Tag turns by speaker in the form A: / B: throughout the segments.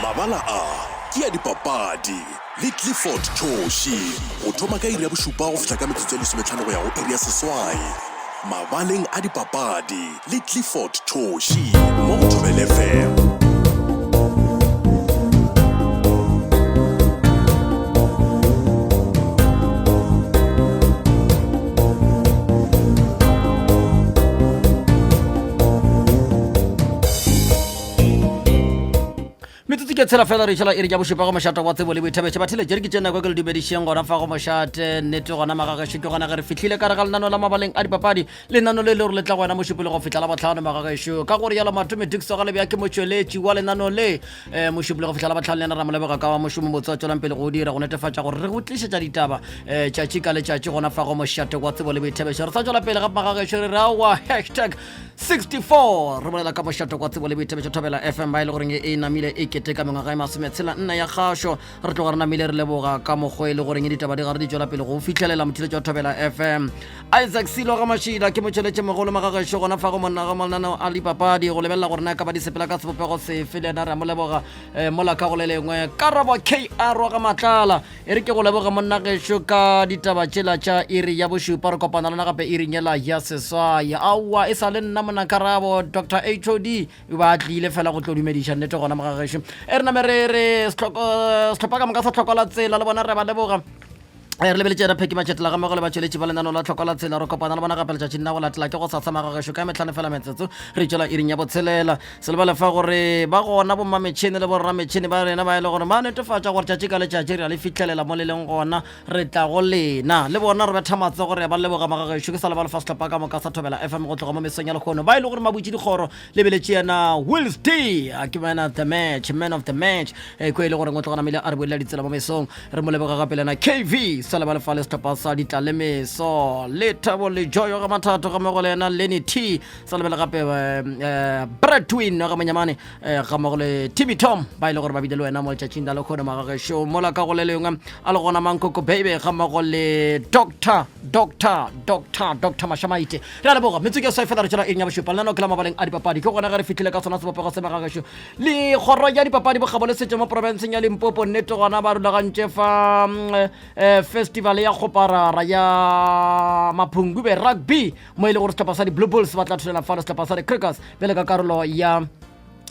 A: Mabala a ke a dipapadi le Clifford Choshi go thoma ka iri ya bošupa go fihla ka metsotso e lesometlhano go ya go iri ya seswai. Mabaleng a dipapadi le Clifford Choshi mo go Thobela FM.
B: Metsotso ke tshela fela re šala iri ya bošupa go mošate wa tsebo le boithabišo. Batheeletši re ke tše nako ke le dumedišeng gona fa go mošate. Nnete gona magagešo ke gona ge re fihlile ka re ga lenano la mabaleng a dipapadi. Lenano le le gore le tla go wena mošupo le go fihla la bohlano magagešo. Ka gore yalo Matome Dix wa Galebja ke motšweletši wa lenano le. Eh, mošupo le go fihla la bohlano le yena ra mo leboga ka mošomo motse wa tšwelang pele go o dira go netefatša gore re go tlišetša ditaba eh, tšatši ka letšatši gona fa go mošate wa tsebo le boithabišo. Re sa tšwela pele gape magagešo re re aowa hashtag 64 re bolela ka mošato kwa tsebo le boithabišo thobela fm ba e le goreng e namile e keteka mengwaga e masometshela nna ya kgašo re tloga re namile re leboga ka mokgwa e le goreng ditaba di gare di tšwela pele go fitlhelela mothiletši wa thobela fm isaac silo ga mašila ke motšheletše mogolo magagešo gona fa go monna ga mananeo a dipapadi go lebelela gore na ka ba di sepela ka sebopego sefe le yena re a mo leboga eh, mola ka go le lengwe karabo kr wa ga matlala E re ke go leboge monna gešo ka ditaba tšela tša iri ya bošupa, re kopana lena gape iring yela ya seswai. Aowa, e sa le nna monakarabo Doctor HOD ba tlile fela go tlo dumediša nnete gona moga gešo. E re name re re sehlopha ka moka sa tlhoko la tsela le bona re ba leboga. Eh, re lebeletše yena pheki matšhetela ga mogo le batšweletši ba lenano la tlhoko la tsela re kopana le bona gape letšatšing la go latela ke go sasa magagešo ka metlhano fela metsotso re tšwela iring ya botshelela Se lebale fa gore ba gona bommametšhene le borrametšhene ba rena ba e le gore ba netefatša gore tšatši ka letšatši re a le fihlelela mo le leng gona, re tla go lena. Le bona re betha matsogo re a ba leboga magagešo. Ke sa lebale fa sehlopha ka moka sa Thobela FM go tloga mo mesong ya lehono ba e le gore mabutše dikgoro lebeletše yena Wills D a ke man of the match, man of the match e ko e le gore o tloga namile a re bulela ditsela mo mesong. Re mo leboga gape le yena KV sa lebale fa le sehlopha sa Ditlalemeso Lethabo Lejoyo ga Mathato ga mmogo le yena Lenny T Sa lebele gape eh, Bradwin ga Monyamane eh, ga mmogo le Timmy Tom ba ile gore ba bile le wena mo letšatšing la lekgono magagešo mola ka go le lengwe a le gona Mankoko Baby ga mmogo le Doctor Doctor Doctor Doctor Mashamaite. Re a leboga metsotso ke fela re tšwela eng ya bošupa lenaneo ke la mabaleng a dipapadi ke gona ge re fihlile ka sona sebopego se magagešo le kgoro ya dipapadi bokgabo le setšo mo profenseng ya Limpopo nnete gona ba rulagantše fa mm, eh, festival ya kgoparara ya Maphungube rugby mo e le gore sehlopha sa di-blue bulls ba tla thulela fale sehlopha sa di-crickers bjale ka karolo ya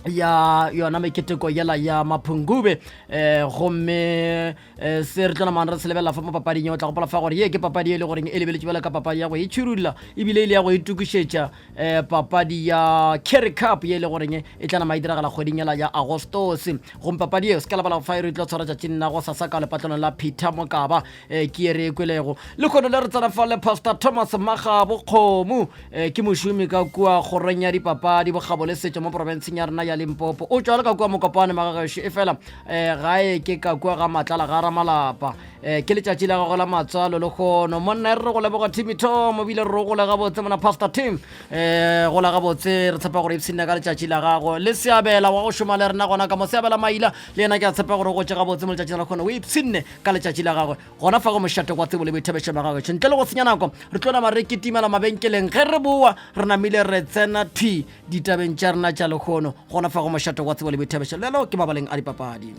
B: ya yona meketeko yela ya maphungube um gomme um se re tlo namang re se lebelela fa mo papading ye o tla gopola fa gore ye ke papadi e le goreng e lebeletše bjale ka papadi ya go itšhirulla ebile e le ya go itokišetša um papadi ya carry cup ye e le goreng e tla nama e diragala kgweding yela ya agostose gomme papadi eo se ka lebala go fa e re tlo tshwara tšatšing la go sasa ka lepatlelong la peter mokaba Eh, ke ye re e kwelego lekgono le re tsena fa le pastor thomas magabo kgomo eh, ke mošomi ka kua kgorong ya dipapadi bokgabo le setšo mo porofenseng ya rena ya limpopo o tšwa le ka kua mokopane magagešo e fela eh, gae ke ka kua ga matlala ga ramalapa eh, ke letšatši la gagwe la matswalo lekgono monna e re re go leboga timmy tom ebile re gole gabotse mona pastor tim eh, gola gabotse re tshepa gore ipshinne ka letšatši la gago le seabela wa go šoma le rena gona ka mo seabela maila le yena ke a tshepa gore o gotše gabotse mo letšatšing la lekgono o ipshinne ka letšatši la gagwe gona fa go mošate wa tsebo le boithabišo ba gagwe ntle le go senya nako re tlo nama re kitimela mabenkeleng ge re boa re namile re tsena thwi ditabeng tša rena tša lehono gona fa go mošate wa tsebo le boithabišo lelo ke mabaleng a dipapadi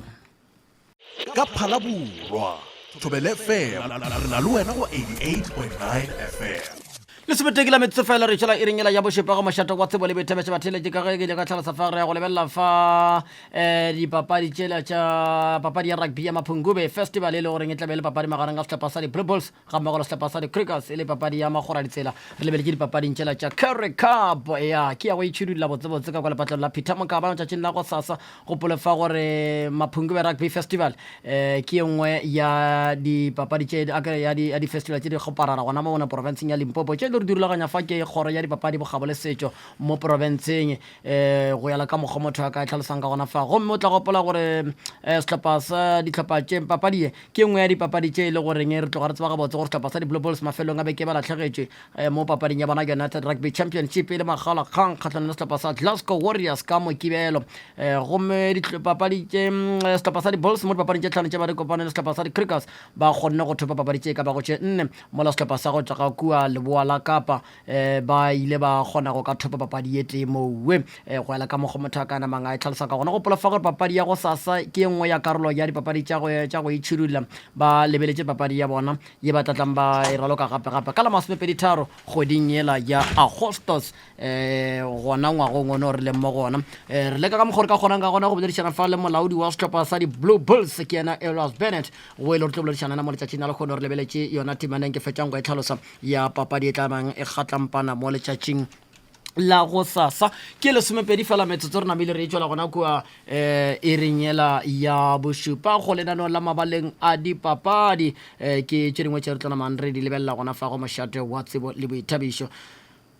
A: Ka Phalaborwa, Thobela FM, re na le wena go 88.9 FM.
B: Lesometee la metsotso fela re tšwela iring yela ya bošupa go mošate wa tsebo le boithabišo batheeletši ka ge ke ile ka hlalosa fa re ya go lebelela fa um dipapadi tšela tša papadi ya rugby ya Maphungube Festival e le goreng e tlabe e le papadi magareng ga sehlopha sa di-Blue Bulls ga mmogo le sehlopha sa di-Crickers e le papadi ya magora ditsela re lebeletše dipapading tšela tša Currie Cup ya ke ya go itšhidulla botsebotse ka kwa lepatlelo la Peter Mokaba letšatšing la go sasa Gopole fa gore Maphungube Rugby Festival eh, ke ye nngwe ya dipapadi tše akere ya di ya di-festival tše di kgoparara gona mo mona porofenseng ya Limpopo tše le re di rulaganya fa ke kgoro ya dipapadi bokgabo le setšo mo porofenseng eh, go ya le ka mokgwa motho a ka e tlhalosang ka gona fa gomme o tla gopola gore eh, sehlopha sa dihlopha tše papadi ye ke nngwe ya dipapadi tše e le goreng re tloga re tseba gabotse gore sehlopha sa di-Blue Bulls mafelong a beke ba lahlegetšwe Eh, mo papading ya bona United Rugby Championship e le makgaolakgang kgatlhanong le sehlopha sa Glasgow Warriors ka Mokibelo. Eh, gomme dipapadi tše mm, eh, sehlopha sa di-Bulls mo dipapading tše tlhano tše ba di kopane le sehlopha sa di-Crickers ba kgonne go thopa papadi tše e ka bago tše nne mola sehlopha sa go tšwa ga kua leboa la. Kapa um ba ile ba kgona go ka thopa papadi ye tee mowe um go ela ka mokgwa motho a ka namang a e tlhalosa ka gona. Gopola fa gore papadi ya go sasa ke ye nngwe ya karolo ya dipapadi tša go tša go itšhidulla ba lebeletše papadi ya bona ye ba tlatlang ba e raloka gape-gape ka la masomepeditharo kgweding yela ya Agostos um gona ngwagong one o re leng mo go ona. Um re leka ka mokgwa re ka kgonang ka gona go boledišana fa le molaodi wa sehlopha sa di-Blue Bulls ke yena Elias Bennett go e le re tlo boledišana na mo letšatšing la lekgono re lebeletše yona temaneng ke fetšang go e tlhalosa ya papadi e tla bang e kgatlampana mo letšatšing la go sasa ke lesomepedi fela metsotso re namile re e tšwela gona kua um e reng yela ya bošupa go lenaneo la mabaleng a dipapadi um ke tše dingwe tše re tlo namang re di lebelela gona fa go mošate wa tsebo le boithabišo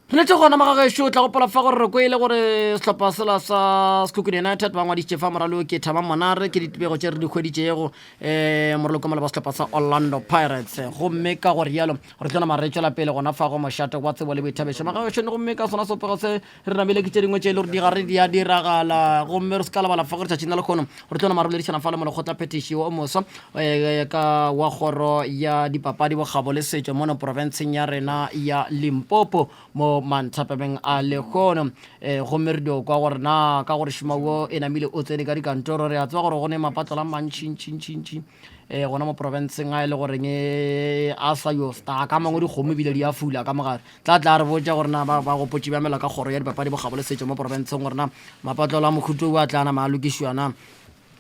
B: Re letše gona magagešo, o tla gopola fa gore re kwele gore sehlopha sela sa Sekhukhune United ba ngwadišitše fa moraloki Thabang Monare ke ditebego tše re di hweditšego um moraloki wa maloba sehlopha sa Orlando Pirates. Gomme ka go rialo re tlo nama re tšwela pele gona fa go mošate wa tsebo le boithabišo magagešo. Gomme ka sona sebopego se re namile ke tše dingwe tše e le gore di gare di a diragala. Gomme re se ka lebala fa gore tšatšing la lekgono re tlo nama re boledišana fa le molekgotlaphethiši o moswa eh, ka wa kgoro ya dipapadi bokgabo le setšo mono profenseng ya rena ya Limpopo mo manthapameng a lekgono. Eh, gomme re dio kwa gore na ka gore šoma wo e namile o tsene ka dikantoro, re a tseba gore go ne mapatlola a mantšintšintšintši eh, gona mo profenseng a e le goreng eh, a sa yo staka mangwe dikgomo ebile di a fula ka mogare. Tla tla re botša gore na ba ba gopotše bja mela ka kgoro ya dipapadi bokgabo le setšo mo profenseng gore na mapatlolo a mohuto o a tla nama a lokišiwa na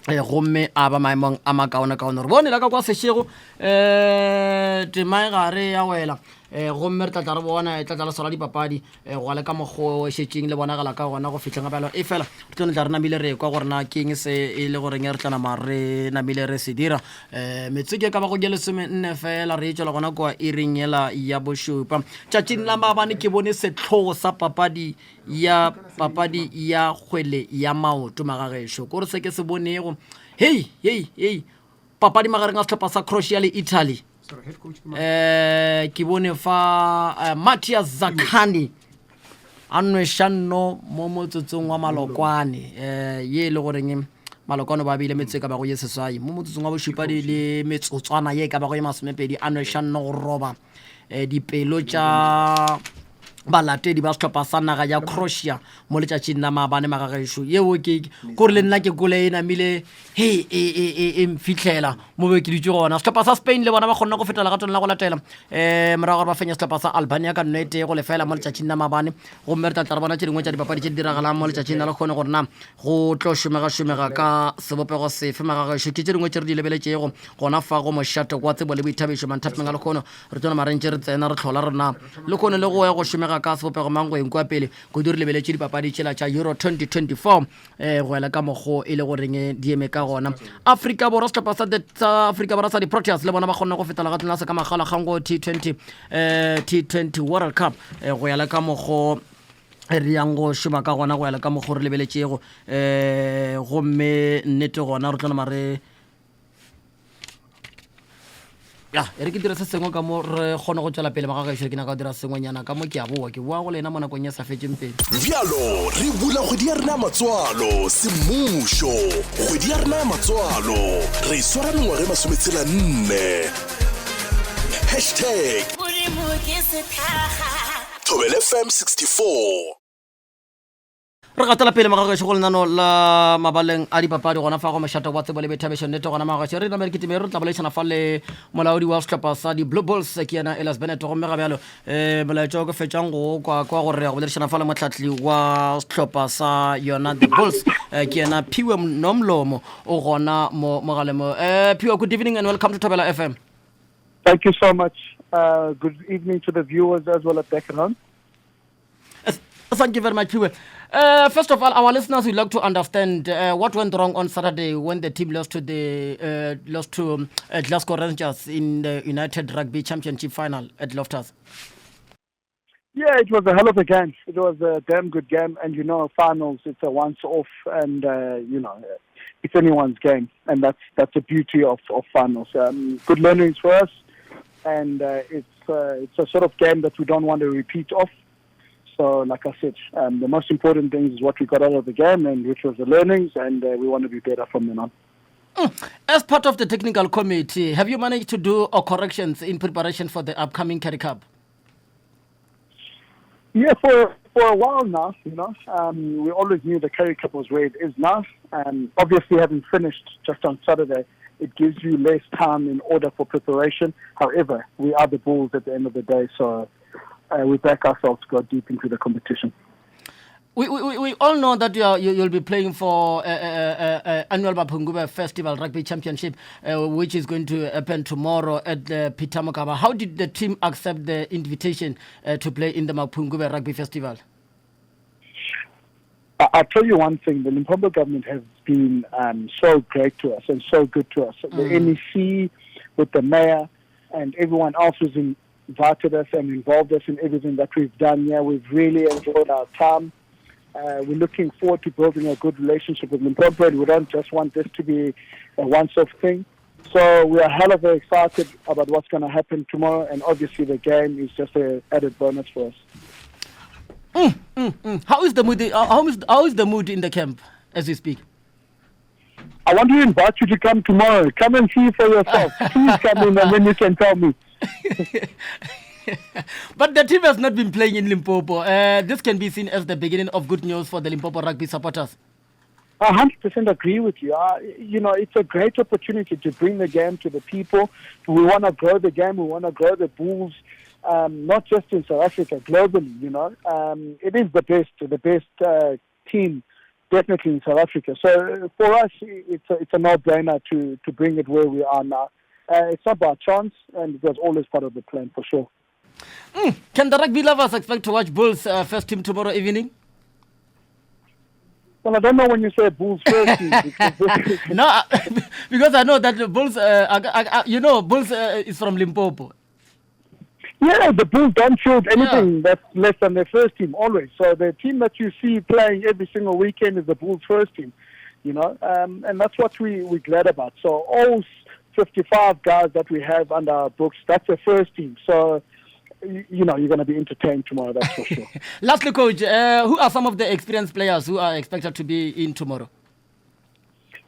B: eh, gomme a ba maemong a makaonekaone. Re bone la ka kwa sešego um tema e gare ya wela um gomme re tla tla re bona e tla tla le swara dipapadi um go le ka mokgwa o šetšeng le bonagala ka gona go fihleng ga bjalo. E fela re tlo no tla re namile re kwa gore na ke eng se e le goreng re tla nama re namile re se dira. Um metsotso e ka bago ke lesomenne fela re e tšwela gona kwa iring yela ya bošupa. Tšatšing la maabane ke bone sehlogo sa papadi ya papadi ya kgwele ya maoto magagešo kore se ke se bonego hei hei hei papadi magareng a sehlopha sa Croatia le Italy um ke bone fa uh, Matthias Zaccani a nweša nno mo motsotsong wa malokwane um ye e le goreng malokwane ba beile metsotso e ka bago ye seswai mo motsotsong wa bošupa le metsotswana ye e ka bago ye masomepedi a nweša nno go roba um dipelo tša balatedi ba sehlopha sa naga ya Croatia mo letšatšing la maabane magagešo yeo ke kore le nna ke kole e namile he e, e, e, e mfihlela mo be ke dutše gona. Sehlopha sa Spain le bona ba kgonne go feta legatong la go latela um morago gore ba fenya sehlopha sa Albania ka nno e tee go lefela mo letšatšing la maabane. Gomme re tla tla re bona tše dingwe tša dipapadi tše di diragalang mo letšatšing la lekgono gore na go tlo šomega-šomega ka sebopego sefe magagešo. Ke tše dingwe tše re di lebeletšego gona fa go mošate wa tsebo le boithabišo manthapeng a lekgono. Re tlo nama re ntše re tsena re hlola re na lekgono le go ya go šomega ka sebopego mang go eng kua pele kudu re lebeletše dipapadi tšela tša Euro 2024 eh, go ela ka mokgo e le goreng di eme ka gona. Afrika Borwa, sehlopha sa, sa Afrika Borwa sa di-Proteas le bona ba kgonne go feta legatong la se ka makgaolakgang go T20 eh, T20 World Cup eh, go ya le ka mokgo re yang go šoma ka gona go ya le ka mokgo re lebeletšego eh, gomme nnete gona re tlo nama re ya e re ke dire se sengwe ka mo re kgone go tšwela pele magagešo ke nyaka go dira sengwenyana ka mo ke a boa ke boa go lena mo nakong e sa fetšeng pelo
A: Bjalo re bula kgwedi ya rena ya matswalo semmušo. Kgwedi ya rena ya matswalo re e swara mengwaga e masometshela nne. Hashtag
C: Modimo ke sethakga.
A: Thobela FM 64.
B: Re gatela pele magagešo go lenano la mabaleng a dipapadi gona fa go mošate wa tsebo le boithabišo. Nnete gona magagešo re namele kitime re tla boledišana fa le molaodi wa sehlopha sa di-Blue Bulls ke yena Elias Bennett. Gomme ga bjalo um molaetša o ke fetšang go kwa kwa gore re ya go boledišana fa le mohlahli wa sehlopha sa yona the Bulls eh, ke yena Phiwe Nomlomo o gona mo mogaleng mo. Um Phiwe, good evening and welcome to Thobela FM.
D: Thank you so much. Good evening to the viewers as well at back at home.
B: Thank you very much, Phiwe. First of all, our listeners would like to understand what went wrong on Saturday when the team lost to Glasgow Rangers in the United Rugby Championship final at Loftus.
D: Yeah, it was a hell of a game. It was a damn good game, and finals, it's a once-off, and it's anyone's game, and that's the beauty of finals. Good learnings for us, and it's a sort of game that we don't want to repeat of. So, like I said, the most important thing is what we got out of the game, and which was the learnings, and we want to be better from then on.
B: As part of the technical committee, have you managed to do corrections in preparation for the upcoming Currie Cup?
D: Yeah, for for a while now, you know, um, we always knew the Currie Cup was where it is now. Um, obviously, having finished just on Saturday, it gives you less time in order for preparation. However, we are the Bulls at the end of the day, so uh, we back ourselves to go deep into the competition.
B: We, we, we all know that you are, you, you'll be playing for uh, uh, uh, uh annual Mapungubwe Festival Rugby Championship, uh, which is going to happen tomorrow at the Peter Mokaba. How did the team accept the invitation uh, to play in the Mapungubwe Rugby Festival?
D: I'll tell you one thing, the Limpopo government has been um, so great to us and so good to us. The MEC with the mayor and everyone else who's invited us and involved us in everything that we've done here. We've really enjoyed our time. Uh, we're looking forward to building a good relationship with Limpopo, and we don't just want this to be a once-off thing. So we are hell of a excited about what's going to happen tomorrow, and obviously the game is just an added bonus for us.
B: Mm, mm, mm. How is the mood? Uh, how is, how is the mood in the camp as we speak?
D: I want to invite you to come tomorrow. Come and see for yourself. Please come in and then you can tell me.
B: but the team has not been playing in Limpopo. Uh, this can be seen as the beginning of good news for the Limpopo rugby supporters.
D: I 100% agree with you. Uh, you know, it's a great opportunity to bring the game to the people. We want to grow the game. We want to grow the Bulls, um, not just in South Africa, globally, you know. Um, it is the best, the best uh, team definitely in South Africa. So for us, it's a, it's a no-brainer to, to bring it where we are now. Uh, it's not by chance, and it was always part of the plan for sure.
B: Mm. Can the rugby lovers expect to watch Bulls uh, first team tomorrow evening?
D: Well, I don't know when you say Bulls first team.
B: Because no, because I know that the Bulls, uh, I, I, you know, Bulls uh, is from Limpopo.
D: Yeah, the Bulls don't field anything yeah. that's less than their first team always. So the team that you see playing every single weekend is the Bulls first team, you know, um, and that's what we, we're glad about. So all 55 guys that we have under our books, that's the first team. So, you know, you're going to be entertained tomorrow, that's for sure.
B: Lastly, coach, uh, who are some of the experienced players who are expected to be in tomorrow?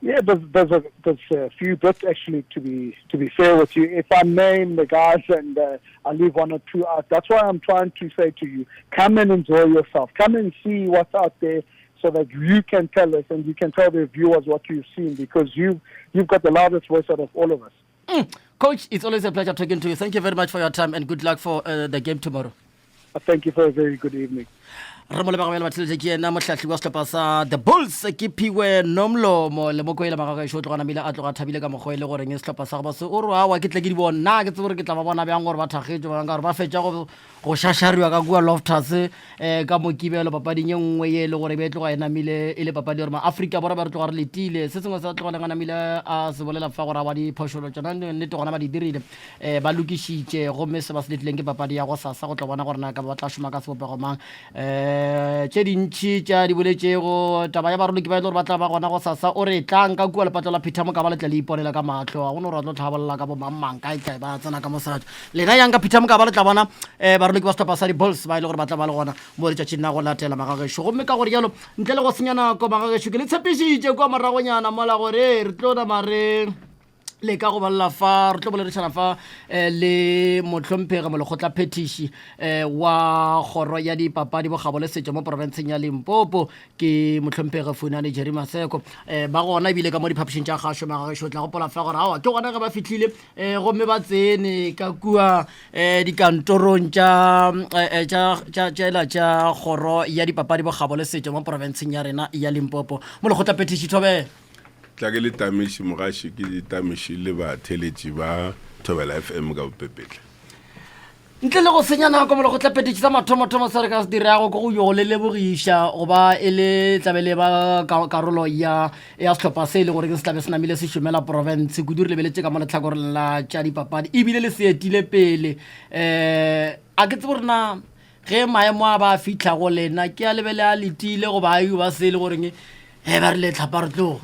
D: Yeah, there's, there's a there's a few bits actually to be to be fair with you. If I name the guys and uh, I leave one or two out, that's why I'm trying to say to you, come and enjoy yourself. Come and see what's out there, so that you can tell us and you can tell the viewers what you've seen because you you've got the loudest voice out of all of us.
B: Mm. Coach, it's always a pleasure talking to you. Thank you very much for your time and good luck for uh, the game tomorrow.
D: Thank you for a very good evening.
B: Re mo lebega bjale batheletše ke yena mohlahli wa sehlopha sa the Bulls ke Phiwe Nomlomo le moko ele magagaešo o tloga namile a tloga thabile ka mokgwa e le goreng sehlopha sa go ba se o re awa ke tle ke di bona nna ke tsebe gore ke tla ba bona bjang gore ba thakgetšwe bjang ka gore ba fetša go go šašariwa ka kua Loftus um ka Mokibelo papading e nngwe ye e le gore be e tloga e namile e le papadi gore maafrika borwa ba re tloga re letile se sengwe se tloga leng a namile a se bolela fa gore a wa diphošolo tšona nnete gona ba di dirile um ba lokišitše gomme se ba se letlileng ke papadi ya gosasa go tlo bona gore na ka ba tla šoma ka sebopego mang um tše dintšhi tša di boletšego taba ya baroloki ba e le gore ba tla ba gona gosasa o re tlang ka kua lepatlo la peter mokaba le tla le iponela ka matlho ga go no gore ba tlo tlhabolola ka bomangmang kae kae ba tsena ka mosadi lena yang ka peter mokaba le tla bona um baroloki ba setlhopha sa di-bulls ba e le gore ba tla ba le gona mo letšatšing la go latela magagešo gomme ka gore jalo ntle le go senya nako magagešo ke le tshepišitše kua moragonyana mola gore re tlo nama re le ka go balela fa re tlo boledišana fa eh, le mohlomphegi molekgotla phetiši eh, wa kgoro ya dipapadi bokgabo le setšo mo porofenseng ya limpopo ke mohlomphegi funane jerry maseko eh, ba gona ebile ka mo diphapošing tša kgašo magagešo tla gopola fa gore aowa ke gona ge ba fihlile gomme ba tsene ka kua dikantorong tša tša tša kgoro ya dipapadi bokgabo le setšo mo porofenseng ya rena ya limpopo molekgotla phetiši thobela
E: Tla ke le tamiši mogaši ke le tamiši le batheletši ba Thobela FM ka bopepetla.
B: Ntle le go senya nako molekgotlaphethiši sa mathomothomo se re ka se dirago ke go yo le lebogiša go ba e le tlabe le ba karolo ya ya sehlopha se e le gore ke se tlabe se namile se šomela profense kudu re lebeletše ka mo letlhakoreng la tša dipapadi ebile le se etile pele um a ke tsebo rena Ge maemo a ba a fihla go lena, ke a lebele a letile goba a yo ba se e le goreng e ba re le tlhapa re tlogo.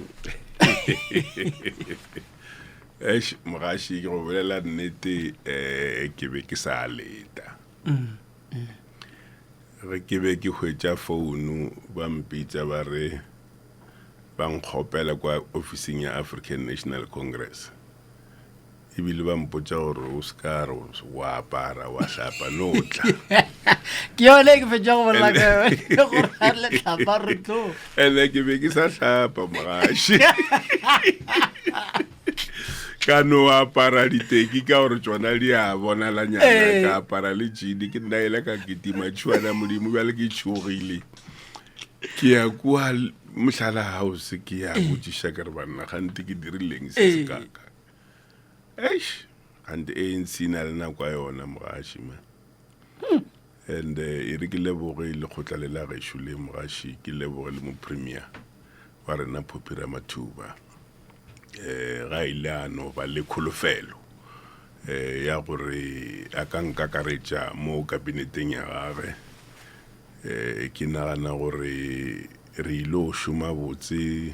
E: Eish, mogaši ke go bolela nnete um ke be ke sa leta ge ke be ke hwetša founu ba mpitša ba re ba nkgopela kwa ofising ya African National Congress ebile ba mpotša gore o se ka re wa apara wa hlapa no tla.
B: Ke yone ke fetša go bolela ka yone gore a le hlapa re tlo.
E: Ene ke be ke sa hlapa mogaši. Ka no apara diteki ka gore tšona di a bonalanyana
B: Ee.
E: ka apara le jean ke nna ele ka kitima tšhuana modimo bjale ke tšhogile. Ke ya kua Mohlala House ke ya botšiša ke re banna gante ke dirileng se se
B: Ee.
E: kaka. Eish gante ANC e na le nako ya yona mogaši man. And eh, e re ke leboge lekgotla le la gešo le mogaši ke leboge le mopremier wa rena Phophi Ramathuba eh ga ile a no ba le kholofelo eh ya gore a ka nkakaretša mo kabineteng ya gage eh ke nagana gore re ile go šoma botse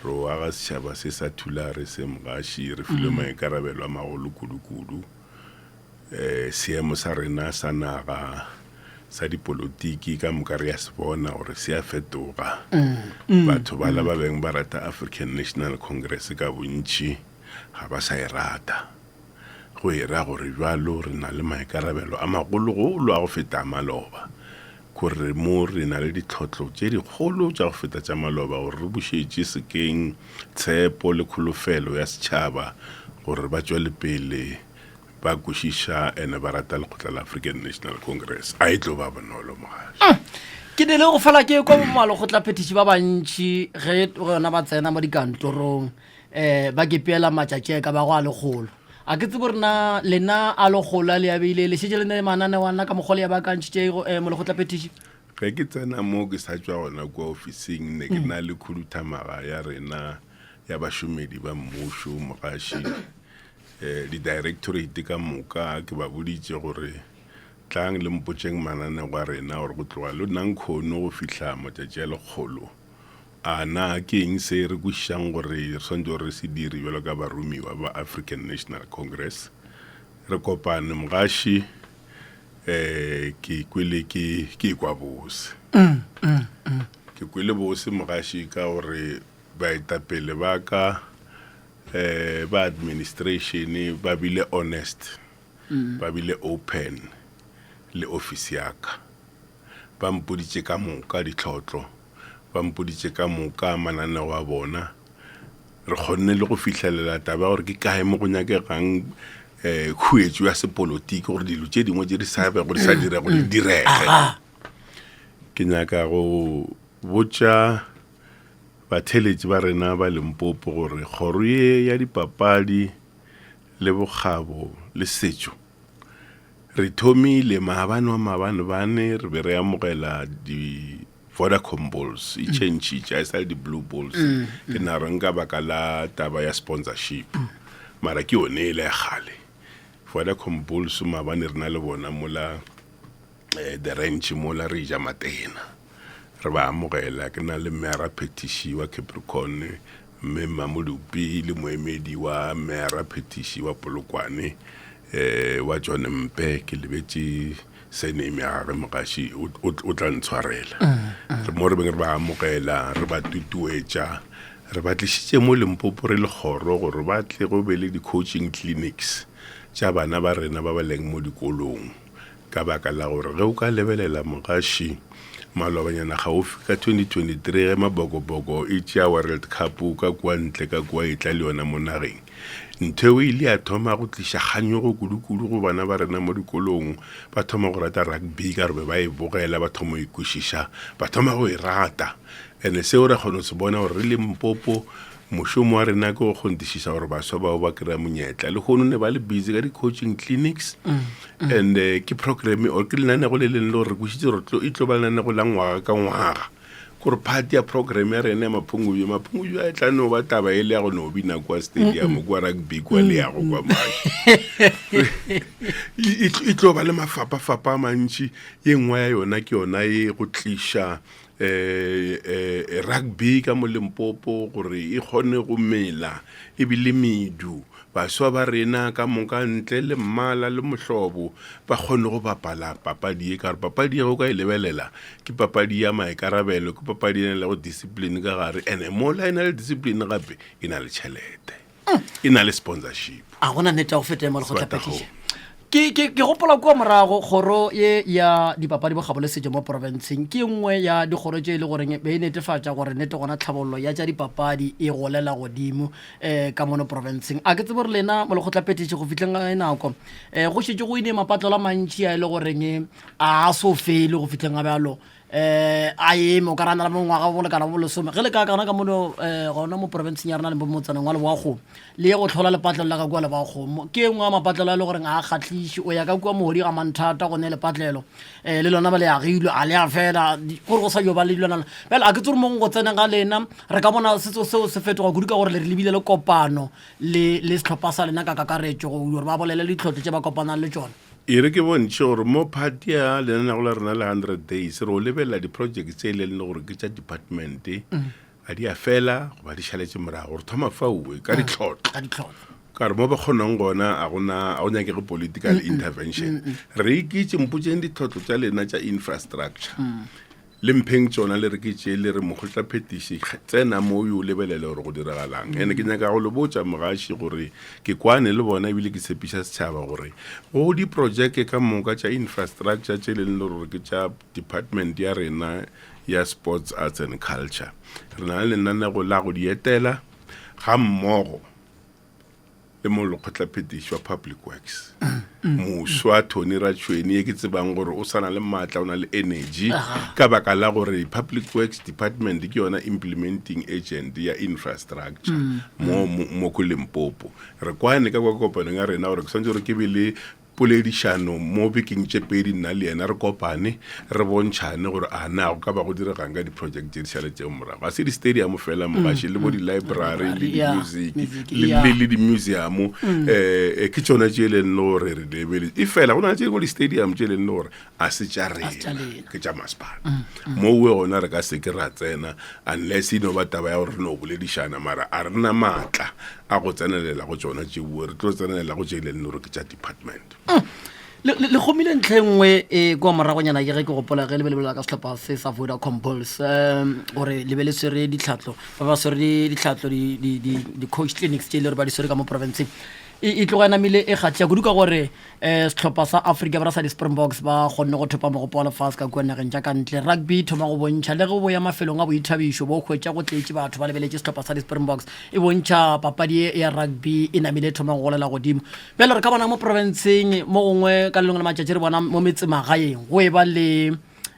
E: re o aga setšhaba se sa Thulare se mogaši re filwe maikarabelo a magolo kudu-kudu eh seemo sa rena sa naga sa dipolotiki ka moka re ya se bona gore se a fetoga batho bala ba beng ba rata African National Congress ka bontši ga ba sa e rata go e ra gore bjalo re na le maikarabelo a magologolo a go feta a maloba gore mo re na le ditlhotlo tše dikgolo tša go feta tša maloba gore re bušetše sekeng tshepo le kholofelo ya setšhaba gore ba tšwele pele ba kwešiša ene ba rata lekgotla la African National Congress. A e tlo ba bonolo mogaši.
B: Ke ne le go fela ke kwa bomalekgotlaphethiši ba bantši ge gona ba tsena mo dikantorong um ba kepeela matšatši a e ka bago a lekgolo. A ke tsebe gore na lena a lekgolo a le a beile le šetše le ne mananeo a nna ka mokgwa le ya baakantšhitšego um molekgotlaphethiši?
E: Ge ke tsena mo ke sa tšwa gona kua ofising ne ke na le khuduthamaga ya rena ya bašomedi ba mmušo mogaši um di-directorate ka moka ke ba boditše gore tlang le mpotšeng mananego a rena gore go tloga le nankhono go fihla matšatši a lekgolo a na ke eng se re kwešišang gore re swanetše gore re se dire bjalo ka baromiwa ba African National Congress. Re kopane mogaši um ke kwele ke ke kwa bose ke kwele bose mogaši ka gore baetapele ba ka um ba administration ba bile honest ba bile open le office ya ka. Ba mpoditše ka moka ditlhotlo, ba mpoditše ka moka mananeo a bona. Re kgonne le go fihlelela taba ya gore ke kae mo go nyakegang um khuetšo ya sepolotiki gore dilo tše dingwe tše di sa bego di sa dirego di direge. Ke nyaka go botša batheeletši ba rena ba Limpopo gore kgoro ye ya dipapadi le bokgabo le setšo Re thomile maabane wa maabane bane re be re amogela di Vodacom Bulls e changitše a e sa le di Blue Bulls ke na re nka baka la taba ya sponsorship mara ke yone e le ya kgale Vodacom Bulls maabane re na le bona mola eh, the ranch mola re ja matena re ba amogela ke na le mmeara phetiši wa Capricorn mme Mmamolupi le moemedi wa mmeara phetiši wa Polokwane eh wa John Mpe ke lebetše surname ya gagwe mogaši o tla ntshwarela re mo re beng re ba amogela re ba tutuetša re ba tlišitše mo Limpopo re le kgoro gore ba tle go be le di-coaching clinics tša bana ba rena ba ba leng mo dikolong Ka baka la gore ge o ka lebelela mogaši malobanyana gaufi ka 2023 ge Mabokoboko e tšea World Cup ka kua ntle ka kua e tla le yona mo nageng, ntho eo e ile ya thoma go tliša kganyogo kudu-kudu go bana ba rena mo dikolong. Ba thoma go rata rugby ka gore be ba e bogela, ba thoma go e kwešiša, ba thoma go e rata. Ene seo re kgona go se bona gore re Limpopo Mošomo wa rena ke go kgonthišiša gore baswa bao ba kry-a monyetla. Lehono ne ba le busy ka di-coaching clinics and eh, ke program or ke lenanego le leng le gore re kwešiše gore e tlo ba lenanego la ngwaga ka ngwaga. Kore part ya program ya rena ya Maphungubye, Maphungubye a e tla no ba taba e le ya go no bina kwa stadium kwa rugby kwa le yago kwa maši. E, e tlo ba le mafapafapa a mantši, ye nngwe ya yona ke yona ye go tliša eh, eh, rugby ka mo Limpopo gore e kgone go mela e be le medu baswa ba rena ka moka ntle le mmala le mohlobo ba kgone go bapala papadi ye ka gore papadi ye go ka e lebelela ke papadi ya maikarabelo ke papadi e na le go discipline ka gare ene mola e na le discipline gape e na le tšhelete e na le sponsorship
B: a gona nnete ya go feta ya mo lekgotlaphethiši.
E: Sebata.
B: Ke, ke, ke gopola kua morago kgoro ye ya dipapadi bokgabo le setšo mo porofenseng ke ye nngwe ya dikgoro tše e le goreng be e netefatša gore nete gona tlhabollo ya tša dipapadi e golela godimo um ka mono porofenseng. A ke tsebe gore lena molekgotlaphethiši go fihleng ga e nako um go šetše go ile mapatlelo a mantši a e le goreng a so fele go fihleng ga bjalo um a eme o ka rana le mongwaga bo lekana bo lesome ge le ka kana ka mono um gona mo porofenseng ya rena le mo motsaneng wa Lebowakgomo le ye go tlhola lepatlelo la ka kua Lebowakgomo ke e nngwe ya mapatlelo a e le goreng a kgatlhiše o ya ka kua mohodi ga manthata go ne lepatlelo um le lona ba le agilwe a le a fela gore go sa yo ba le dilwana bjale a ke tse gore mongwe go tseneng ga lena re ka bona setso seo se fetoga kudu ka gore le re lebile le kopano le le sehlopha sa lena ka kakaretšo gore ba bolele ditlhotlo tše ba kopanang le tšona.
E: E re ke bontšhe gore mo part ya lenanego la rena la 100 days re o lebelela di-project tse e leng gore ke tša department a di a fela goba di šaletše morago. Re thoma faowe ka ditlhotlo.
B: Ka ditlhotlo.
E: Ka re mo ba kgonang gona a gona a go nyakege political intervention. Re ikitše mpotseng ditlhotlo tša lena tša infrastructure. Le mpheng tšona le re ke tše le re mokgotlaphetiši tsena mo yo lebelele gore go diragalang. Ene ke nyaka go le botša mogaši gore ke kwane le bona ebile ke tshepiša setšhaba gore go diprojeke ka moka tša infrastructure tše leng le gore ke tša department ya rena ya sports arts and culture re na le lenanego la go di etela ga mmogo le mo lekgotlaphethiši wa public works moswa Tony Ratšhweni ye ke tsebang gore o sana le maatla o na le energy ka baka la gore public works department ke yona implementing agent ya infrastructure mo mo ko Limpopo re kwane ka kwa kopanong ya rena gore ke swanetše gore ke be le poledišano mo bekeng tše pedi nna le yena re kopane re bontšhane gore a na go ka ba go diregang ka di-project tše di šaletšeng morago. Ga se di-stadium fela mogaši le bo di-library le di-music le di-museum um ke tšona tše e leng le gore re lebeletse. E fela go na le tše dingwe di-stadium tše e leng le gore a se tša rena ke tša masepala. Mowe gona re ka se ke ra tsena unless e no ba taba ya gore re no boledišana mara a re na maatla a go tsenelela go tšona tšeoe re tlo tsenelela go tše e leng gore ke tša department.
B: Le, le, le kgomile ntlha e nngwe e kwa moragonyana ke ge ke gopola ge le be le bolela ka sehlopha se sa Vodacom Bulls um gore le be le swere ditlhahlo ba ba swere ditlhahlo di-coach clinics tše e le gore ba di swere ka mo provinceng e, e tloga e namile e kgatlha kudu ka gore um sehlopha sa Afrika Borwa sa di-Springboks ba kgonne go thopa mogopo wa lefase ka kua nageng tša ka ntle. Rugby e thoma go bontšha le ge bo ya mafelong a boithabišo bo hwetša go tletše batho ba lebeletše sehlopha sa di-Springboks e bontšha papadi ye ya rugby e namile e thoma go golela godimo. Bjale re ka bona mo profenseng mo gongwe ka le lengwe la matšatši re bona mo metsemagaeng go e ba le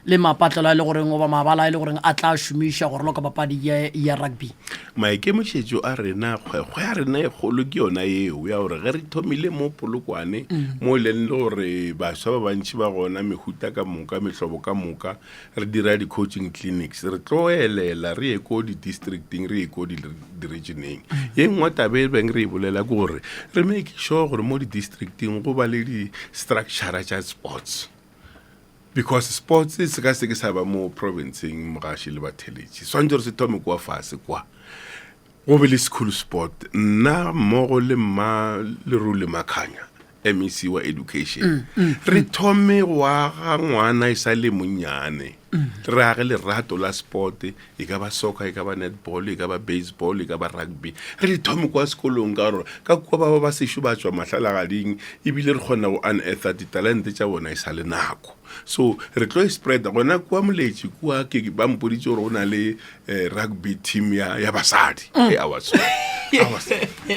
B: le mapatlelo a e le goreng goba mabala a e le goreng a tla šomiša go raloka papadi ye ya rugby.
E: Maikemišetšo a rena, kgwekgwe ya rena e kgolo ke yona yeo ya gore ge re thomile mo Polokwane mo e leng le gore baswa ba bantši ba gona mehuta ka moka, mehlobo ka moka, re dira di-coaching clinics, re tlo elela re ye ko di-districting, re ye ko di-regioneng. Ye nngwe taba e beng re e bolela ke gore re make sure gore mo di-districting go ba le di-structure tša sports. Because sports se ka se ke sa ba mo provinceng mogaši le batheletši swantse gore se thome kwa fase kwa go be le school sport nna mmogo le mma Lerule Makhanya MEC wa education mm, mm, re mm. thome go aga ngwana e sa le monnyane re age lerato la sport e ka ba soccer e ka ba netball e ka ba baseball e ka ba rugby re di thome kwa sekolong ka gore ka kua ba ba ba sešo ba tšwa mahlalagading ebile re kgona go uneartha ditalente tša bona e sa le nako so re tlo e spreada gona kua moletši kua ke ba mpoditše gore go na le eh, rugby team ya, ya basadi mm. I was so, I was,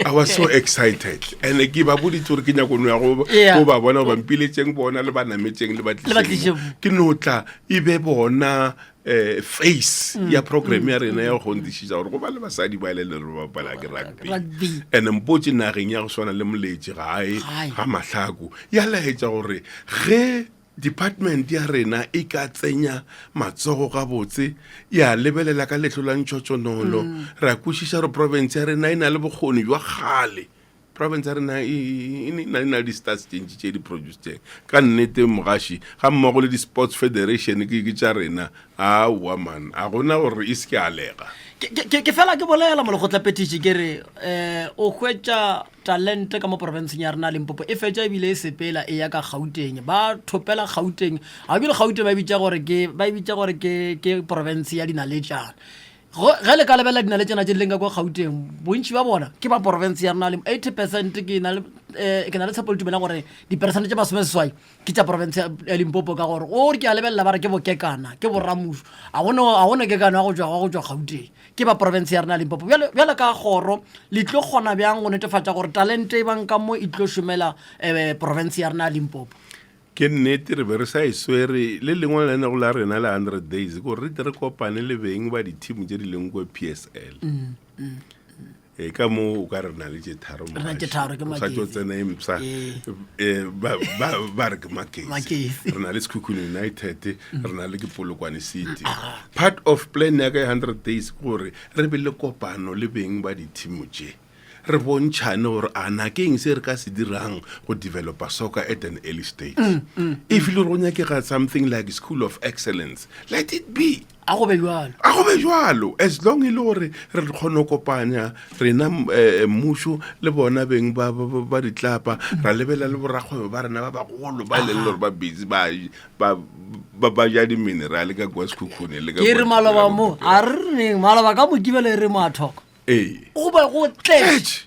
E: I was so excited and ke ba boditse gore ke nyako no ya go yeah. ba bona ba mpiletšeng bona le ba nametšeng le ba tlišeng ke no tla e be bona eh face mm. ya program ya rena ya go kgonthišiša gore go ba le basadi ba le le re bapala ke rugby and mpotse nageng ya go swana le moletši gae ga mahlako ya laetša gore ge department ya rena e ka tsenya matsogo gabotse ya lebelela ka lehlo la ntšhotšonolo mm. ra kwešiša gore province ya rena e na le bokgoni jwa kgale Province ya rena e, e, e na le di-stars tše ntši tše di producetseng ka nnete mogaši ga mmogo le di-sports federation ke ke tša rena aowa man a gona gore e se ke alega
B: ke fela ke bolela molekgotlaphethiši ke re um o hwetša talente ka mo porofenseng ya rena limpopo e fetša ebile e sepela e ya ka gauteng ba thopela gauteng ga ebile gauteng ba e bitša gore ke ba e bitša gore ke ke porofense ya dinaletšana. Ge le ka lebelela dinale tsena tse di leng ka kwa Gauteng, bontši ba bona ke ba porofense ya rena. Le 80 percent ke na le eh, ke na le tshepo le tumela gore diperesente tše masomeseswai ke tša porofense ya Limpopo, ka gore o re ke a lebelela ba re ke bokekana, ke boramušo, a gona kekano ya go tšwa go tšwa Gauteng, ke ba porofense ya rena ya Limpopo. Bjale bjale ka kgoro le tlo kgona bjang go netefatša gore talente e bang ka mo e tlo šomela eh, porofense ya rena ya Limpopo?
E: Ke nnete, re be re sa e swere. Le lengwe la lenanego la rena la 100 Days ke gore re tle re kopane le beng ba dithimo tše di leng kua PSL. E ka mo o ka re na le tše tharo
B: Re na tše tharo, ke
E: O sa tšo
B: Magesi.
E: tsena e mpsha
B: Ee.
E: eh, ba, ba, ba re ke Magesi.
B: Magesi.
E: Re na le Sekhukhune United, re na le ke Polokwane City. Part of plan ya ka ya 100 Days ke gore re be le kopano le beng ba dithimo tše. Re bontšhane gore a na ke eng se re ka se dirang go developa soccer at an early stage. If e le gore go nyakega something like school of excellence, let it be.
B: A go be bjalo.
E: A go be bjalo, as long e le gore re kgona go kopanya rena eh, mmušo le bona beng ba, ba, ba, ba ditlapa, ra lebelela le borakgwebo ba rena ba bagolo ba e leng gore ba busy ba, ba, ba, ba ja di-mineral ka kua Sekhukhune le ka
B: Ke re
E: kua
B: maloba mo, a re re neng maloba ka Mokibelo e re moathoko.
E: Ee.
B: Go be go tletše.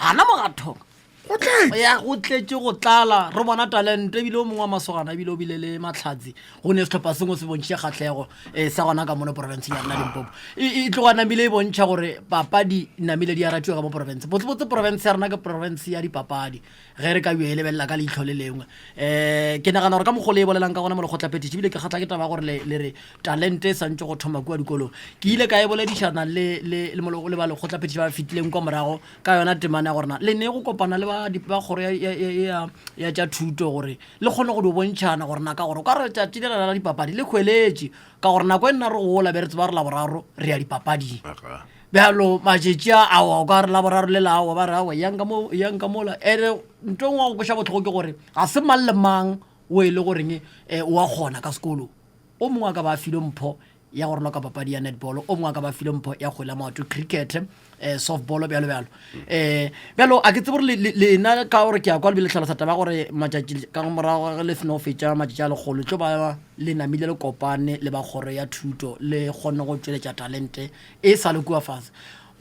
B: Gana mo ga thoko.
E: Go tletše.
B: Ya go tletše go tlala re bona talente ebile o mongwe wa masogana ebile o bile le mahlatse go ne sehlopha sengwe se bontšhitše kgahlego um sa gona ka mono porofenseng ya rena Limpopo. E, e tloga namile e bontšha gore papadi namile di a ratiwa ka mo porofense. Botsebotse porofense ya rena ke porofense ya dipapadi ge re ka yo e lebelela ka leihlo le lengwe. Um ke nagana gore ka mokgwa o le e bolelang ka gona mo lekgotlaphethiši ebile ke kgahlwa ke taba ya gore le, le re Talente e santše go thoma kua dikolong. Ke ile ka e boledišana le, le, le, le ba lekgotlaphethiši ba ba fetileng kwa morago ka yona temana ya gore na le ne go kopana le ba, ba kgoro ya, ya, ya, ya, ya tša thuto gore le kgone go dio bontšhana gore na ka gore o ka re tšatši lela la dipapadi le hweletše ka gore nako e nna re gola be re tseba re Laboraro re ya dipapading.
E: Aga.
B: Bjalo matšatši a aowa o ka re Laboraro le la aowa ba re aowa yang ka mo, yang ka mola. Ene nto e nngwe ya go kweša bohloko ke gore ga se mang le mang o e le goreng um o a kgona ka sekolong. O mongwe a ka ba a filwe mpho ya go raloka papadi ya netball, o mongwe a ka ba a filwe mpho ya kgwele ya maoto, cricket, eh, softball, bjalo bjalo. Eh, bjalo a ke tsebe gore lena ka gore ke a kwa le bile hlalosa taba gore matšatši ka morago ga ge le seno fetša matšatši a lekgolo tlo ba le namile le kopane le ba kgoro ya thuto le kgone go tšweletša talente e sa le kua fase.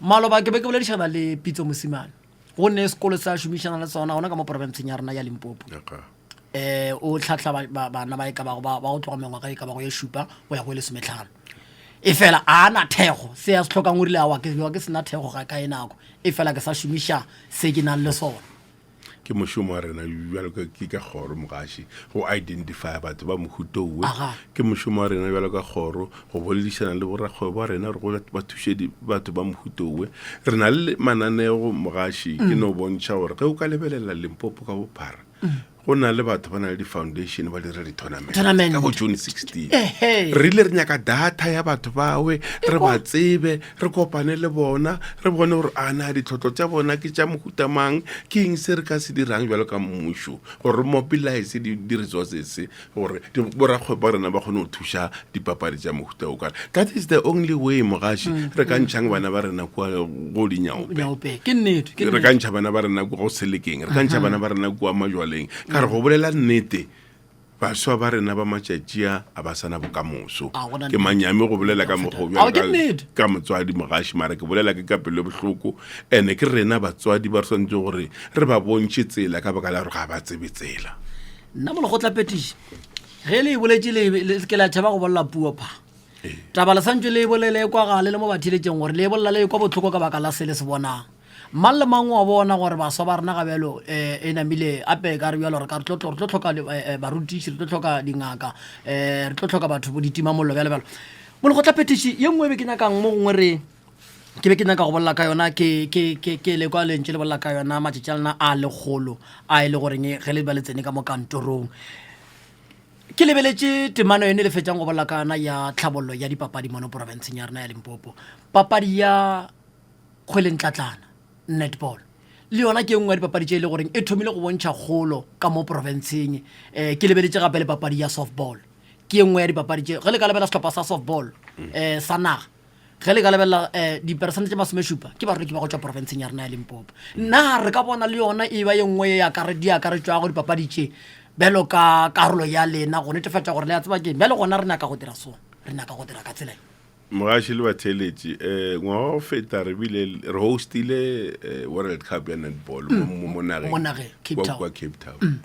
B: Maloba ke be ke boledišana le Pitso Mosimane go ne sekolo se a šomišana le sona gona ka mo porofenseng ya rena ya Limpopo. um o tlhahla bana ba e ka bago ba go tloga mengwaga e ka bago ye šupa go ya go e lesometlhano e fela a na thekgo se ya se tlhokang o rile awa ke ke sena thekgo ga ka e nako e fela ke sa šomiša se ke nang le sona.
E: Ke mošomo wa rena bjalo ka ke ka kgoro mogaši go identify batho ba mohuta owe. Ke mošomo wa rena bjalo ka kgoro go boledišana le borakgwebo ba rena gore ba thuše batho ba mohuta owe. Re na le mananeo mogaši ke no bontšha gore ge o ka lebelela Limpopo ka bophara go na le batho ba na le di-foundation ba dira di-tournament
B: Tournament.
E: ka bo june 16
B: Ehe.
E: re ile re nyaka data ya batho bawe re ba tsebe re kopane le bona re bone gore a na ditlhotlo tša bona ke tša mohuta mang ke eng se re ka se dirang bjalo ka mmušo gore re mobilize di-resources gore borakgwebo ba rena ba kgone go thuša dipapadi tša mohuta o kare that is the only way mogaši re ka ntšhang bana ba rena kua go dinyaope
B: Nyaope. Ke nnete, ke
E: re ka
B: nnete.
E: ntšha bana ba rena kua go selekeng re ka ntšha bana ba rena kua majwaleng ka re go bolela nnete baswa ba rena ba matšatši a a ba sana bokamoso
B: A gona
E: ke
B: nnete.
E: manyami go bolela ka mokgwa o
B: Ao,
E: bjalo
B: ke
E: ka-
B: nnete.
E: ka motswadi mogaši mara ke bolela ke ka pelo e bohloko ene ke rena batswadi ba re swanetše gore re ba bontšhe tsela ka baka la gore ga ba tsebe tsela
B: Nna molekgotlaphethiši ge le e boletše le le se ke la tšhaba go bolela puo pha. Taba le santšwe le e bolele e kwagale le mo batheeletšeng gore le e bolela le ekwa bohloko ka baka la se le se bonang. Mang le mang wa bona gore baswa ba rena ga bjalo um e namile ape ka re bjalo re ka re tlo re tlo hloka barutiši, re tlo hloka dingaka, um re tlo hloka batho bo ditimamollo bjalo bjalo. Molekgotlaphethiši ye nngwe e be ke nyakang mo gongwe re ke be ke nyaka go bolela ka yona ke ke ke ke le kwa lentše le bolela ka yona matšatši a lena a lekgolo a e le goreng ge le ba le tsene ka mo kantorong. Ke lebeletše temana yone le fetšang go bolela ka yona ya tlhabollo ya dipapadi mono porofenseng ya rena ya Limpopo. Papadi ya kgwelentlatlana, netball, le yona ke e nngwe ya dipapadi tše e le goreng e thomile go bontšha kgolo ka mo porofenseng. Um ke lebeletše gape le papadi ya softball, ke e nngwe ya dipapadi tše ge le ka lebelela sehlopha sa softball um sa naga Ge le ka lebelela um diperesente tše masomešupa ke bareki ba go tšwa porofenseng ya rena ya Limpopo. Na re ka bona le yona e ba ye nngwe ye di akaretšwago dipapadi tše bjalo ka karolo ya lena go netefatša gore le a tseba keng bjale gona re nyaka go dira so, re nyaka go dira ka tsela ye?
E: Mogaši le batheeletši, um ngwaga wa go feta re bile re hostile eh, World Cup ya netball mo- mo mo nageng
B: Mo nageng, Cape
E: kwa-
B: Town.
E: kwa Cape Town.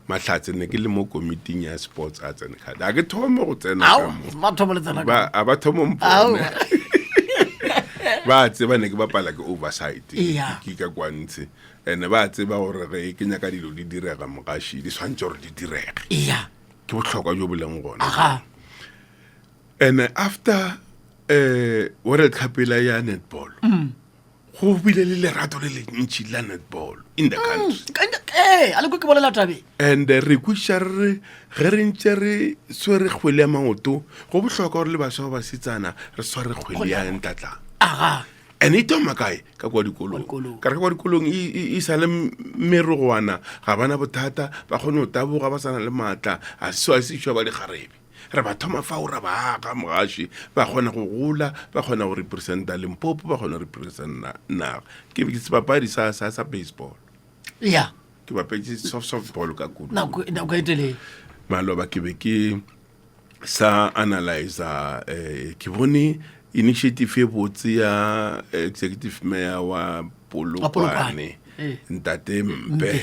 E: Mahlatse ne ke le mo komiting ya Sports Arts and Culture. A ke thome go tsena ka
B: Ao,
E: mo.
B: mathomo le tsena ka
E: Ba a ba thoma
B: Ao.
E: mpone. Ba tseba ne ke bapala ke oversight.
B: Eya.
E: Ke ka kwa ntshe. And ba tseba gore ge ke nyaka dilo di direga mogaši di swantse gore di direge.
B: Eya.
E: Ke bohlokwa jo bo leng gona.
B: Aga.
E: And after eh World Cup ela ya netball. Go bile le lerato le le ntši la netball in the country.
B: Ee, a le kwe ke bolela tabeng.
E: And re kwešiša re re ge re ntše re swere kgwele ya maoto go bohlokwa gore le baswa ba basetsana re sware kgwele ya ntlatlana.
B: Aga.
E: And e thoma kae? Ka kwa dikolong.
B: Dikolong.
E: Ka re ka kwa dikolong e, e, e sa le merogwana ga bana bothata ba kgone go taboga ba sa na le maatla a se a se išwa ba dikgarebe. Re ba thoma fao ra ba aga mogaši ba kgona go gola ba kgona go representa Limpopo ba kgona go representa naga. Ke ke sebapadi sa sa sa baseball.
B: Ya.
E: Ke bapetše soft softball ka kudu.
B: Nako nako e telele.
E: Maloba ke be ke sa analyza eh, ke bone initiative e botse ya executive mayor wa
B: Polokwane.
E: Polokwane
B: Eh.
E: ntate Mpe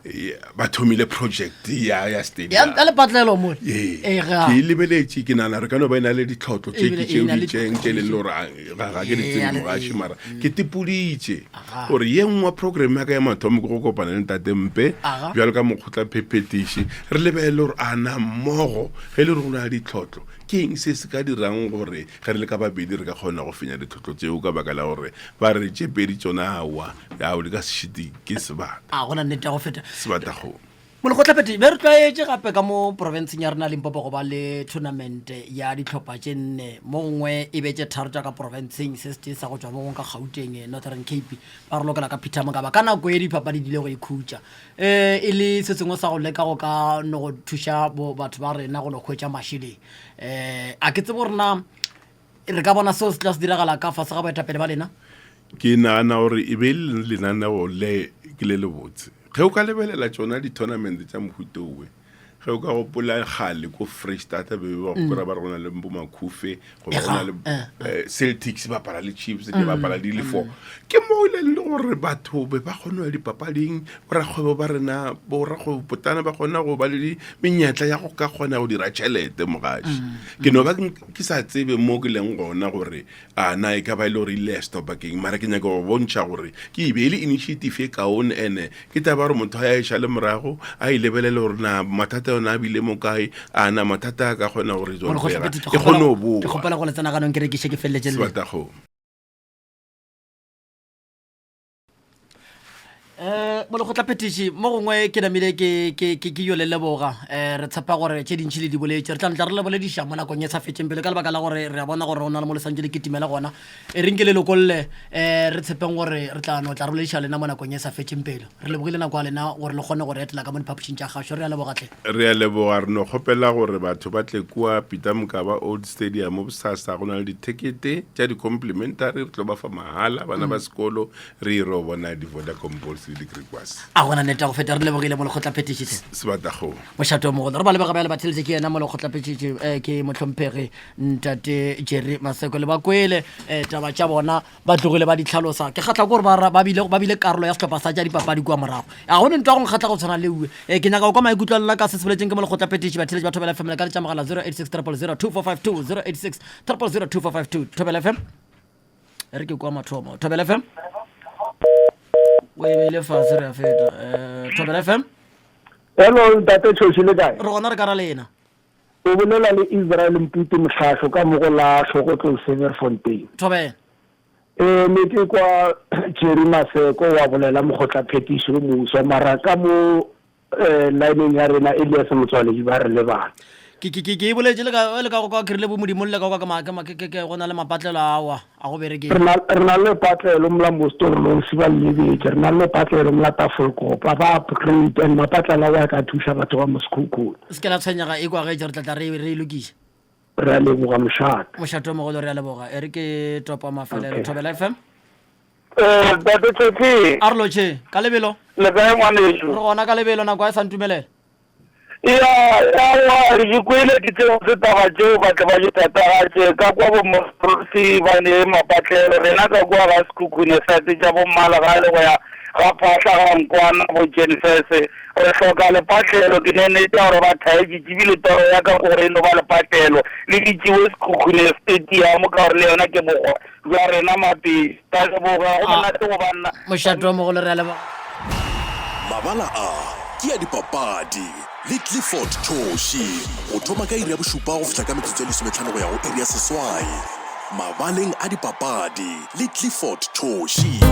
E: Eh, ba thomile project ya ya
B: Ya
E: stadium
B: ya lepatlelo mo.
E: Ee,
B: Ee, ga.
E: ke e lebeletše ke nagana re ka no ba e na le ditlhotlo tše
B: Ebile
E: ke tšeo
B: e na
E: di
B: le
E: tšeng tše e leng le gore a- ga ga ke di
B: Ee,
E: tsebe
B: a le-
E: mogaši
B: ee.
E: mara ke tepoditše
B: Aga.
E: gore ye nngwe program ya ka ya mathomo ke go kopana le ntate Mpe
B: Aga.
E: bjalo ka mokgotla phephethiši re lebelele gore a na mmogo ge e le gore go na le ditlhotlo ke eng se se ka dirang gore ge re le ka babedi re ka kgona go fenya ditlhotlo tšeo ka baka la gore ba re tše pedi tšona aowa ao di ka se šite ke sebata
B: A gona nnete ya go feta.
E: sebata kgomo.
B: Molekgotlaphethiši, be re tlwaetše gape ka mo profenseng ya rena Limpopo go ba le tournament ya dihlopha tše nne, mo gongwe e be tše tharo tša ka profenseng, se setee sa go tšwa mo gongwe ka Gauteng, Northern Cape, ba re lokela ka Peter Mokaba. Ka nako ye dipapadi di ile go ikhutša, um e le se sengwe sa go leka go ka no go thuša bo batho ba rena go no hwetša mašeleng. Um a ke tsebe gore na re ka bona seo se tla se diragala ka fase ga boetapele ba lena?
E: Ke nagana gore e be e le lenaneo le ke le lebotse. Ge o ka lebelela tšona di-tournament tša mohuta owe, ge o ka gopola kgale ko Freistata be ba kry ba re go na le bo Makhufe goba go na le eh, Celtics ba bapala le Chiefs di bapala di le four. Ke mo e leng le gore batho be ba kgone go ya dipapading, borakgwebo ba rena, borakgwebo potlana ba kgona go ba le menyetla ya go ka kgona go dira tšhelete mogaši. Ke no ba ke sa tsebe mo ke leng gona gore A na e ka ba e le gore ile ya stopa keng? Mara ke nyaka go bontšha gore ke e be e le initiative e kaone ene ke taba gore motho a ya e šale morago a e lebelele gore na mathata yona a bile mo kae, a na mathata a ka kgona go resolvega, e kgone go boa.
B: Ke kgopela go le tsena ganong ke rekiše ke feleletše le.
E: Sebatakgomo.
B: Um molekgotlaphethiši mo gongwe ke namile ke ke ke ke yo le leboga um re tshepa gore tše dintšhi le di boletše re tla tla re le bolediša mo nakong e sa fetšeng pele ka lebaka la gore re a bona gore go na le mo le santše le kitimela gona e reng ke le lokolle um re tshepeng gore re tla no tla re bolediša lena mo nakong e sa fetšeng pele re lebogile nako ya lena gore le kgone go re etela ka mo diphapošing tša kgašo re a leboga tle
E: Re a leboga. Re no kgopela gore batho ba tle kua Peter Mokaba Old Stadium bosasa. Go na le dithekete tša di-complimentary, re tlo ba fa mahala bana ba sekolo re iro bona di-Vodacom Bulls le di-Griquas.
B: A gona nnete ya go feta. Re lebogile molekgotlaphethiši hle.
E: Sebatakgomo.
B: Mošate o mogolo. Re ba lebega bjale batheeletše ke yena molekgotlaphethiši eh, ke mohlomphegi ntate Jerry Maseko le ba kwele eh, taba tša bona ba tlogile ba di tlhalosa. Ke kgahla ke gore ba, ba bile, ba bile karolo ya sehlopha sa tša dipapadi kua morago. A go ne ntwa go nkgahla go tshwana le uwe. Eh, ke nyaka go kwa maikutlo a lena ka se se boletseng ke molekgotlaphethiši batheeletši ba Thobela FM le ka letša mogala 086 000 2452 086 000 2452 Thobela FM. E re ke kwa mathomo thobela fm o e beile fase re a feta um thobela fm
D: Hello ntate Choshi le kae?
B: re gona re ka ra lena
D: O bolela le Israel Mputi Mohlahlo ka mo go la Hlokotlou Severfontein.
B: Thobela.
D: Ee ne ke kwa Jerry Maseko wa bolela mokgotlaphetiši o moswa mara ka mo eh, lineng ya rena Elias Motswaledi ba re lebala.
B: Ke ke ke ke e boletše le ka le ka go kwa ke rile bo modimo le ka kwa ke ma ke ma ke ke ke go na le mapatlelo awa a go berekeng.
D: Re na re na le lepatlelo mola Mostorlosi ba lebetše, re na le lepatlelo mola Tafelkopa ba upgrade and mapatlelo ao a ka thuša batho ba mo Sekhukhune.
B: Se ke la tshwenyega e kwa getše re tla tla re re e lokiša.
D: Re a leboga mošate.
B: Mošate o mogolo re a leboga. E re ke topa mafelelo
D: Okay.
B: Thobela FM.
F: Eh, Ntate Tsotsi.
B: A re lotšhe ka lebelo.
F: Le kae ngwanešu?
B: Re gona ka lebelo nako a e sa ntumelela.
F: Ya, aowa, re di kwele ke tseo tse taba tšeo ba tle ba di phethagatše ka kwa bo Moruti ba nee mapatlelo, rena ka kua ga Sekhukhune site tša bo Mmalegale go ya ga Phahla ga Nkwana bo Jenfese re hloka lepatlelo, ke ne nete ya gore ba thaetše ebile toro ya ka ke gore e no ba lepatlelo le bitšiwe Sekhukhune Stadium ka gore le yona ke bokgwa bja rena Mapedi. Ka leboga, go monate go ba nna.
B: Mošate wa mogolo re a leboga.
A: Mabala a ke a dipapadi le Clifford Choshi go thoma ka iri ya bošupa go fihla ka metsotso e lesometlhano go ya go iri ya seswai. Mabaleng a dipapadi le Clifford Choshi.